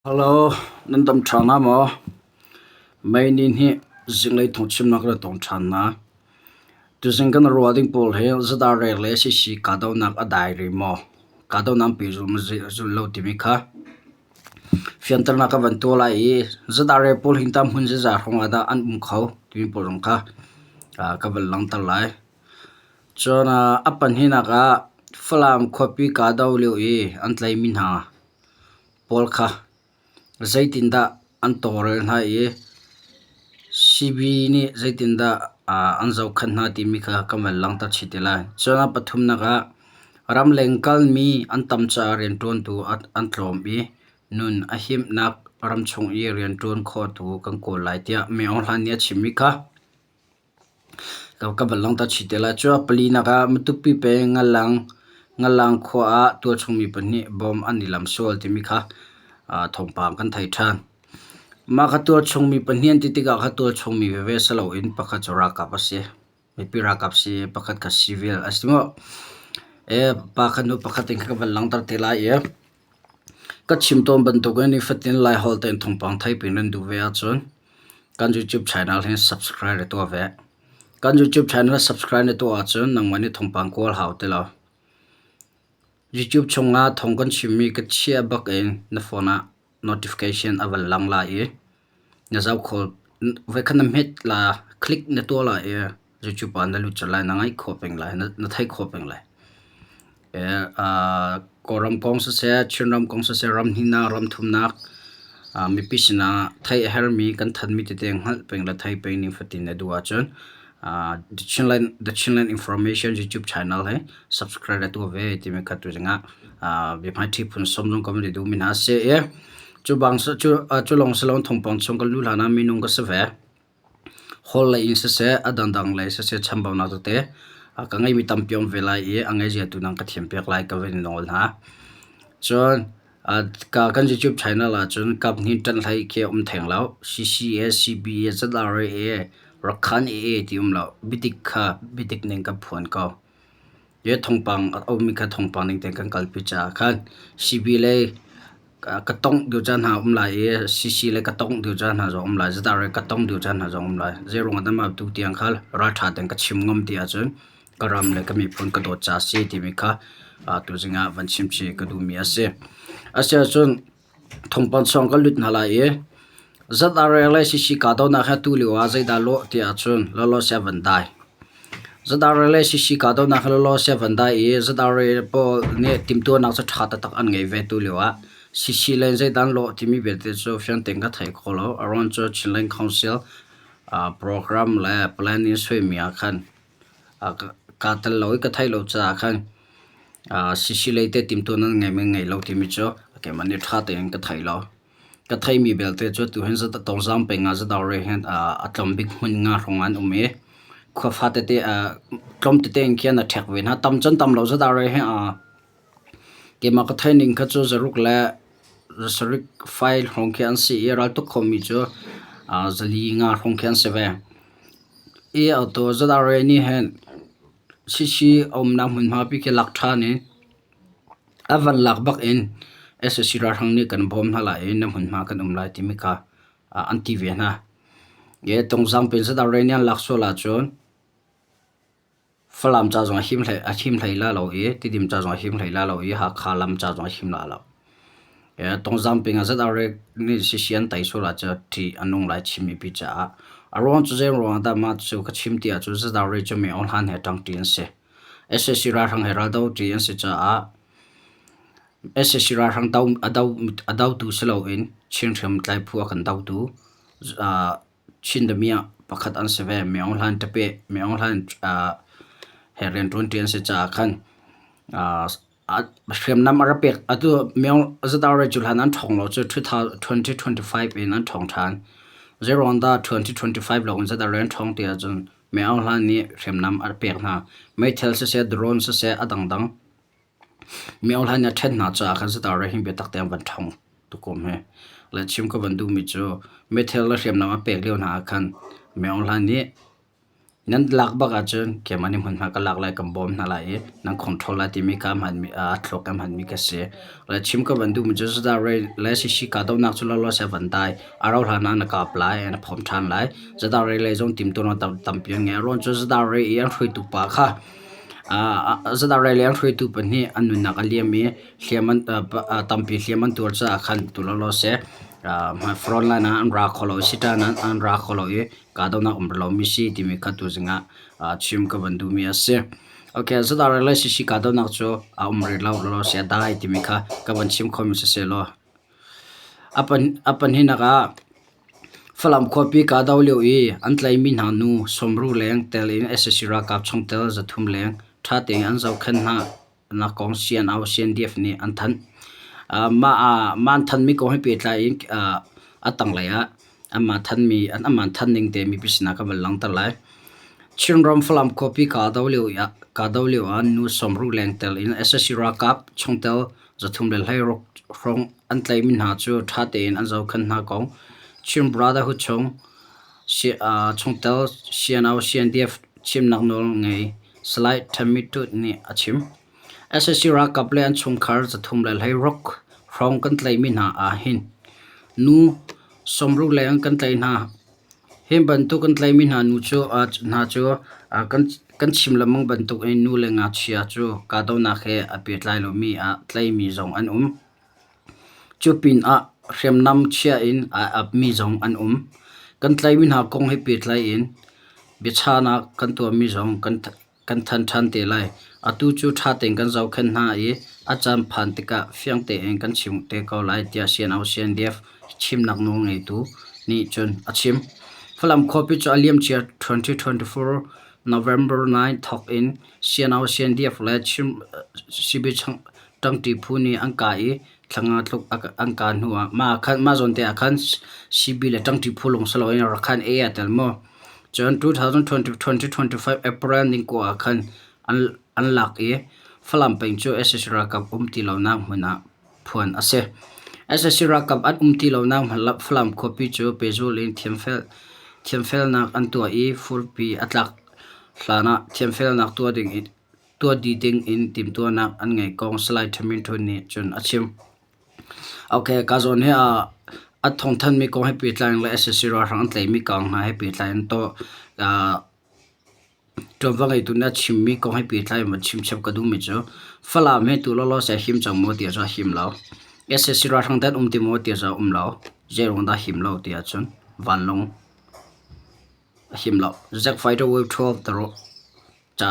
Hello, nan dam ṭha hna maw? Mei ni hnih zinglei thawngchimnak na tong ṭhan hna. Tuzing kan ruah ding pawl hi zadarek le sisi kahdohnak a dai rih maw? Kahdohnak pi zul lo timi kha fianternak ka van tuah lai i zadarek pawl hi tah hmun zeizat hrawng ah dah an um kho timi pawl zong kha ka van langhter lai. Cun a pahnihnak ah Falam khuapi kahdoh lio i an tlaihmi hna pawl kha zeitindah an tawlrel hna i CB nih zeitindah an zohkhenh hna timi kha kan van langhter chih te lai. Cun a pathumnak ah ramleng kalmi an tam caah rianṭuantu an tlawm i nun a himnak ramchung i rianṭuan khawhtu kan kawl lai tiah Min Aung Hlaing nih a chimmi kha Ka van langhter chih te lai. Cu a palinak ah Matupi peng Ngalang khua ah tualchung mi pahnih bom an i lam sual timi kha thawngpang kan thei ṭhan. Mah kha tualchung mi pahnih an ti tikah kha tualchung mi veve si loin pakhat cu ralkap a si. Mipi ralkap si i pakhat kha civil a si maw? Pa kha nu pakhat in ka van langhter te lai i ka chim tawn bantukin nifatin Laiholh tein thawngpang theih peng nan duh ve ahcun Kan YouTube channel hi subscribe na tuah ve. Kan YouTube channel subscribe na tuah ahcun nangmah nih thawngpang kawl hau ti lo. YouTube chungah thawng kan chimmi ka chiah bak in na phone ah notification a van lang lai i na zoh kho voikhat na hmet la click na tuah lai i YouTube ah na lut colh lai na ngaih khawh peng lai na theih khawh peng lai. Kawlram kong siseh, Chinram kong siseh, ram hnihnak, ram thumnak mipi sinah theih a herhmi kan thanmi tete hngalh peng le theih peng ning fatin na duh ahcun The Chinland Information YouTube channel hi subscribe na tuah ve timi kha tuzing ah biahmaiṭhi phun sawm zong ka van i duhmi hna a si i cu bang cu lawng si loin thawngpang chung kan luh hlan ah minung ka si ve. Hall lei in siseh, a dangdang lei siseh chambaunak tete ka ngeimi tampi a um ve lai i a ngeizia tu nang ka thiampiak lai ka van in nawl hna. Cun kan YouTube channel ahcun kaphnih ṭanh hlei khi a um theng lo. CCA, CBA, ZRA, Rakhan AA ti um lo. Biadik kha biadik ning kan phuan ko. Hi thawngpang a ummi kha thawngpang ning tein kan kalpi caah khan CB lei ka tongh deuh caan hna a um lai i CC lei ka tongh deuh caan hna zong a um lai. Zedah ka tongh deuh caan hna zong a um lai. Zeiruang ah dah mah tu tiang kha ralṭha tein ka chim ngam ti ahcun ka ram le ka miphun ka dawt ca a si timi kha tuzing ah van chim chih ka duhmi a si. Asiahcun Thawngpang chung kan lut hna lai i ZRA le CC kahdohnak hi atu lio ah zeidah lawh ti ahcun lawlawse a van dai. ZRA le CC kahdohnak hi lawlawse a van dai i ZRA pawl nih timhtuahnak cu ṭha taktak an ngei ve tu lio ah CC le zeidah an lawh timi vialte cu fiang tein ka thei kho lo. A ruang cu Chinland Council program le plan in suaimi ah khan kaa tel lo i ka theih lo caah khan CC lei te timtuah nan ngei men ngei lo timi cu keimah nih ṭha tein ka thei lo. Ka theimi belte cu tuhin Tongzang peng ah Zadawre hin a tlawm bik hmun nga hrawng an um i khua fa tete tlawm tete in khian a ṭhek ve hna. Tam cun tam lo Zadawre hi keimah ka theih ning kha cu zaruk le sarih file hrawng khi an si i raltuk khomi cu zali nga hrawng khi an si ve. I auto ZRA nih hin CC a umnak hmunhma pi khi lak ṭhan i a van lak bak in sac ralhrang nih kan bawm hna lai i na hmunhma kan um lai timi kha an ti ve hna. I Tungzang pin ZRA nih an lak sual ahcun Falam ca zong a him hlei la lo i Tidim ca zong a him hlei la lo i Hakha lam ca zong a him la lo. Tungzang ping ah ZRA nih CC an tei sual ahcun ṭih a nung lai Chin mipi caah. A ruang cu zei ruang ah dah mah cu ka chim ti ahcun ZRA cu mi Aung Hlan he ṭangṭi an si. Sac ralhrang he raldo ṭi an si caah sac ralhrang a dotu si loin Chin hriamtlai phu a kan dotu Chin damiah pakhat an si ve. Mi Aung Hlaing ṭapeh, Mi Aung Hlaing he rianṭuanṭi an si caah khan hriamnam a ra pek. Atu Mi Aung ZRA cu hlan an ṭhawng lo cu 2025 in an ṭhawng ṭhan. Zeiruang dah 2025 lawng in ZRA an ṭhawng ti ahcun Mi Aung Hlaing nih hriamnam a pek hna. Meithal siseh, drone siseh, a dangdang. Mi Aung Hlaing nih a ṭhen hna caah khan ZRA hi biatak tein an van ṭhawng tukum hi. Le chim ka van duhmi cu meithal le hriamnam a pek lio hna ah khan Mi Aung Hlaing nih Nan lak bak ahcun keimah nih hmunhma ka lak lai, kan bawm hna lai i nan control lai timi kha hmanmi a thluak ka hmanmi ka si. Le chim ka van duhmi cu cudah le CC kahdohnak cu lawlaw seh van dai. A rauh hlan ah na kap lai, na phomh ṭhan lai. Zadah rei lei zong timtuahnak tampi an ngei. A ruang cu zadah rei i an hruaitu pa kha zadah rei lei an hruaitu pahnih an nunnak a liam i hliam an tampi hliam an tuar caah khan tu lawlaw seh front line ah an ra kho lo i siṭan ah an ra kho lo i kahdohnak um lomi si timi kha tuzing ah chim ka van duhmi a si. Okay, zadah le CC kahdohnak cu a um rih lo lawlaw seh a dai timi kha ka van chim khomi siseh law a pahnihnak ah Falam khuapi kahdoh lio i an tlaihmi hna nu sawmruk leng tel in sac ralkap chungtel 300 leng ṭha tein an zohkhenh hna nak kong CNO CNDF nih an thanh. Mah an thanhmi kong he pehtlai in a tanglei ah anmah thanhmi anmah thanh ning te mipi sinah ka van langhter lai. Chinram Falam khuapi kahdoh lio ah nu 60 leng tel in sac ralkap chungtel 316 hrawng an tlaihmi hna cu ṭha tein an zohkhenh hna kong Chin Brotherhood chung chungtel CNO CNDF chimnak nawl ngei Salai Thammi Tut nih a chim. Sac ralkap le an chungkhar 316 hrawng kan tlaihmi hna ah hin nu 60 leng kan tlaih hna. Hi bantuk kan tlaihmi hna nu cu hna cu kan chim lengmang bantuk in nu le ngakchia cu kahdohnak he a pehtlai lomi ah tlaihmi zong an um. Cu pinah hriamnam chia in aa apmi zong an um. Kan tlaihmi hna kong he pehtlai in biachahnak kan tuahmi zong kan thanh ṭhan te lai. Atu cu ṭha tein kan zohkhenh hna i a caan phan tikah fiang tein kan chim te ko lai tiah CNO CNDF chimnak nawlngeitu nih cun a chim. Falam khuapi cu a liamcia 2024 November 9 thawk in CNO CNDF le CB ṭangṭi phu nih an kah i thla nga tluk an kah hnu ah mah zawn te ah khan CB le ṭangṭi phu lawng si loin Rakhine A aa tel maw? Cun 2025 April ni kua ah khan an lak i Falam peng cu sac ralkap um ti lonak hmun ah phuan a si. Sac ralkap an um ti lonak Falam khuapi cu pehzulh in thiamfelnak an tuah i furpi a tlak hlan ah thiamfelnak tuah dih ding in timhtuahnak an ngeih kong Salai Thamin Htun nih cun a chim. Okay, ka zawn hi a thawngthanhmi kong he pehtlai in le sac ralhrang an tlaihmi kong hna he pehtlai in tawh ṭuanvo ngeitu nih a chimmi kong he pehtlai in van chimchap ka duhmi cu Falam hi tu lawlaw seh a him cang maw ti ahcun a him lo. Sac ralhrang dah an um ti maw ti ahcun a um lo. Zeiruang dah a him lo ti ahcun vanlawng a him lo. Zack Fighter Wave 12 taruh ca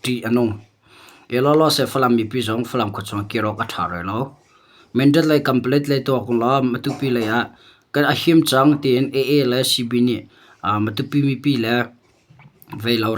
ṭih a nung. Hi lawlaw seh Falam mipi zong Falam khuachung ah kir awk a ṭha rih lo. Mindat lei Kanpalet lei tuak law Matupi lei ah kan a him cang tiin AA le CB nih Matupi mipi le Veilo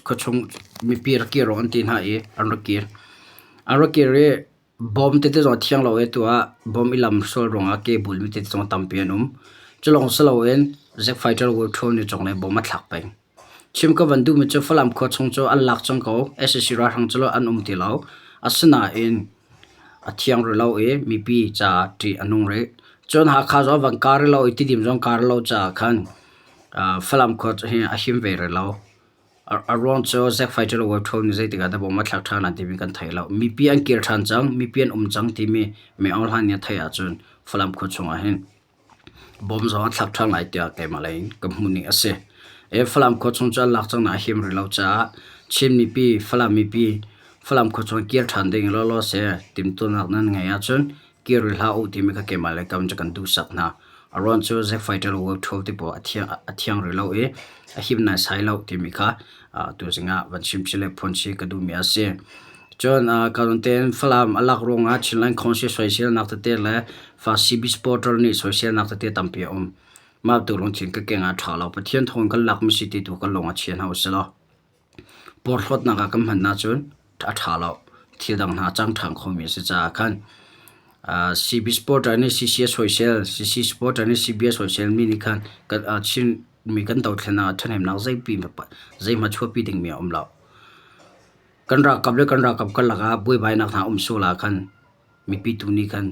khuachung mipi rak kir awk an ti hna i an rak kir. An rak kir i Bawm tete zong a thiang lo i tu ah bawm i lam sual ruangah ke bulmi tete zong tampi an um. Cu lawng si loin Zack Fighter World Tour nih cunglei bawm a thlak peng. Chim ka van duhmi cu Falam khua chung cu an lak cang ko. Sac ralhrang cu an um ti lo. Asinain a thiang rih lo i mipi caah ṭih a nung rih. Cun Hakha zong van kar rih lo i Tidim zong kar rih lo caah khan Falam khua hi a him ve rih lo. A ruang cu Zack Fighter World Tour nih zeitik ah dah bawm a thlak ṭhan lai timi kan thei lo. Mipi an kir ṭhan cang, mipi an um cang timi Mei Aung Hlaing nih a theih ahcun Falam khua chungah hin bawm zong a thlak ṭhan lai tiah keimah lei in ka hmuh ning a si. Falam khua chung cu an lak cang nain a him rih lo caah Chin mipi, Falam mipi, Falam khua chung kir ṭhan ding lawlaw seh timhtuahnak nan ngeih ahcun kir rih hlah u timi kha keimah le kam cu kan duhsak hna. A ruang cu Zack Fighter World Tour ti pawl a thiang rih lo i a him naisai lo timi kha tuzing ah van chimchih le phuanchih ka duhmi a si. Cun ka tein Falam a lak ruangah Chinland Council soiselnak tete le fa CB supporter nih soiselnak tete tampi a um. Mah tu lungthin ka keng ah ṭha lo. Pathian thawng kan lakmi si ti tu kan lung a chia hna usih law. Porhlawtnak ah kan hman ahcun a ṭha lo. Thil dang hna a cang ṭhan khomi a si caah khan CB supporter nih CC a soisel, CC supporter nih CB a soiselmi nih khan Chinmi kan dothlennak ah ṭhahnemnak zeihmanh chuahpi dingmi a um lo. Kan ralkap le kan ralkap karlak ah buaibainak hna a um sual ah khan mipi tu nih khan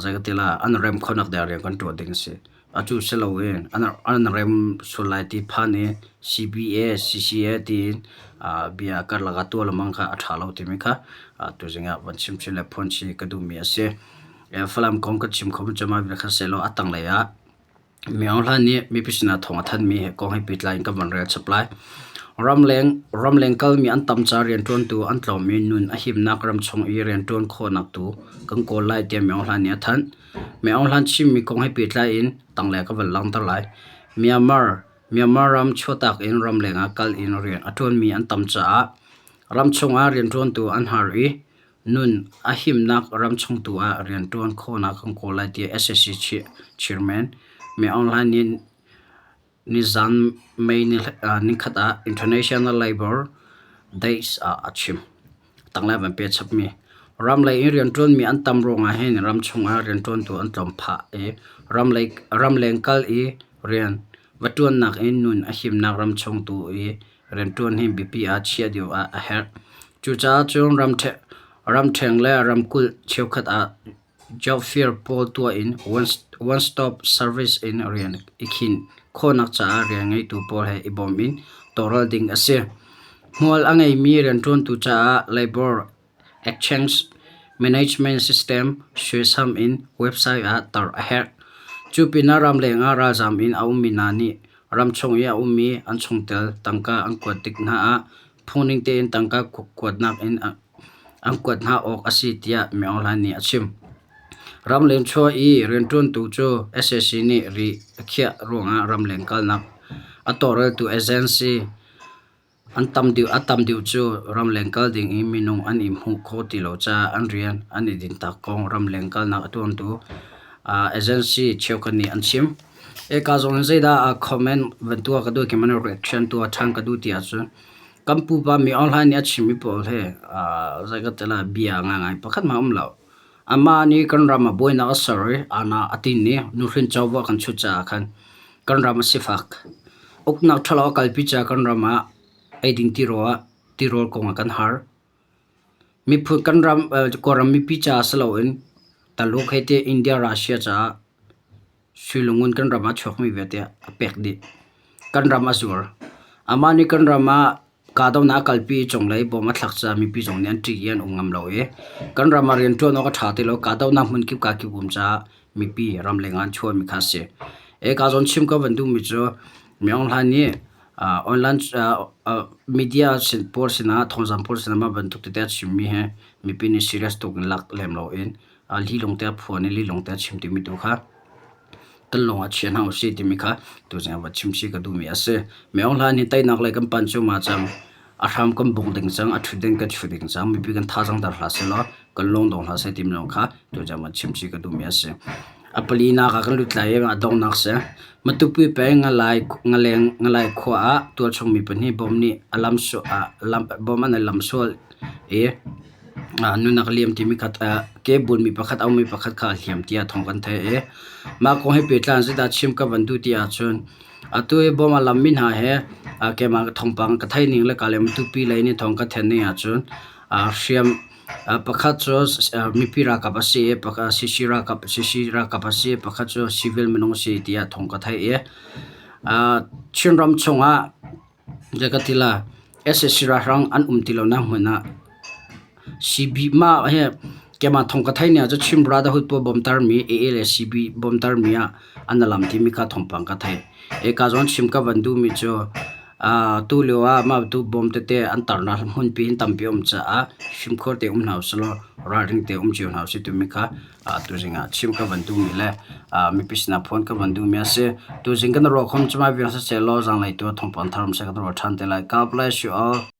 zei ka ti lai an rem khonak ding rian kan ṭuan ding a si. Atu si loin an rem sual lai ti phan i CBA, CCA tiin bia karlak ah tuah lengmang kha a ṭha lo timi kha tuzing ah van chim chin le phuan chih ka duhmi a si. Falam kong kan chim kho cu mah vial kha sehlaw a tanglei ah Myo Hlan nih mipi sinah thawng a thanhmi kong he pehtlai in ka von rel chap lai. Ramleng kalmi an tam caah rianṭuantu an tlawm i nun a himnak ramchung i rianṭuan khawhnak tu kan kawl lai tiah Myo Hlan nih a thanh. Myo Hlan chimmi kong he pehtlai in tanglei ah ka von langhter lai. Myanmar ram chuahtak in ramleng ah kal in rian a ṭuanmi an tam caah ramchung ah rianṭuantu an har i Nun a himnak ramchung tu ah rianṭuan khawhnak kan kawl lai tiah sac chairman Min Aung Hlaing nih nizan May nikhat ah International Labour Days ah a chim. Tanglei van pe chapmi ramlei in rianṭuanmi an tam ruangah hin ramchung ah rianṭuantu an tlawm phah i ramleng kal i rian va ṭuannak in nun a himnak ramchung tu i rianṭuan hi biapi ah chiah deuh ah a herh. Cucaah cun ramṭheng le ramkulh cheukhat ah job fair pawl tuah in one-stop service in rian i khinh khawhnak caah rian ngeitu pawl he i bawm in tawlrel ding a si. Hmual a ngeimi rianṭuantu caah labor exchange management system suaisam in website ah tar a herh. Cu pinah ramleng ah ralzaam in a ummi hna nih ramchung i a ummi an chungtel tangka an kuat tik hna ah phungning tein tangka kuatnak in an kuat hna awk a si tiah Min Aung Hlaing nih a chim. Ramleng chuah i rianṭuantu cu sac nih ri a khiah ruangah ramleng kalnak a tawlreltu agency A tam deuh cu ramleng kal ding i minung an i hmuh khawh ti lo caah an rian an i dinhtak kong ramleng kalnak a tuantu agency cheukhat nih an chim. Eka zong in zeidah comment van tuah ka duh keimah nih reaction tuah ṭhan ka duh ti ahcun kan pupa mi online nih a chimmi pawl hi zei ka ti lai bia ngaingai pakhat hmanh a um lo. Amah nih kan ram ah buainak a ser i ana a tin i nuhrin covo a kan chut caah khan kan ram a sifak. Uknak ṭhalo a kalpi caah kan ram ah eiding tirawl kong ah kan har. Miphun kan ram Kawlram mipi caah si loin Taluk hei ti India, Russia caah sui le ngun kan ram ah a chuakmi vialte a pek dih. Kan ram a zuar. Amah nih kan ram ah kahdohnak a kalpi i cunglei bawm a thlak caah mipi zong nih an ṭih i an um ngam lo i kan ram ah rianṭuan awk a ṭha ti lo. Kahdohnak hmun kip kaa kip um caah mipi ramleng ah an chuahmi kha a si. Eka zawn chim ka van duhmi cu Min Aung Hlaing nih online media pawl sinah thawngzamh pawl sinah mah bantuk tete a chimmi hi mipi nih serious tuk in lak lem loin lilung te a phuan i lilung te a chim timi tu kha kan lung ah chia hna usih timi kha tuzing ah va chim chih ka duhmi a si. Min Aung Hlaing nih teinak lei kan panh cu ma cang a hram kan bungh ding cang, a ṭhut ding kan ṭhu ding cang, mipi kan thazaang dar hlah sehlaw kan lung dong hlah seh timi zong kha tuzing van chim chih ka duhmi a si. A palinak ah kan lut lai i a donghnak si. Matupi peng Ngaleng khua ah tualchung mi pahnih bom nih a lam bom an i lam sual i Nunak liam timi kha ke bunmi pakhat a ummi pakhat kha a hliam tiah thawng kan theih i mah kong he pehtlai in zeidah chim ka van duh ti ahcun atu i bawm a lammi hna he keimah thawngpang ka theih ning le ka le Matupi lei nih thawng ka thenh ning ahcun hriam pakhat cu mipi ralkap a si i CC ralkap a si i pakhat cu civil minung a si tiah thawng ka theih i Chinram chungah Zei ka ti lai, sac ralhrang an um ti lonak hmun ah CB mah hi keimah thawng ka theih ning ahcun Chin Brotherhood pawl bawmtermi AA le CB bawmtermi ah an i lam timi kha thawngpang ka theih. Eka zawn chim ka van duhmi cu tu lio ah mah bantuk bawm tete an tarnak hmunpi hin tampi a um caah fimkhur tein um hna usih law ralring tein um cio hna usih timi kha Tuzing ah chim ka van duhmi le mipi sinah phuan ka van duhmi a si. Tuzing kan ruah khom cu mai vial siseh law zaanglei tu ah thawngpang thar um seh kan ruah ṭhan te lai. God bless you all.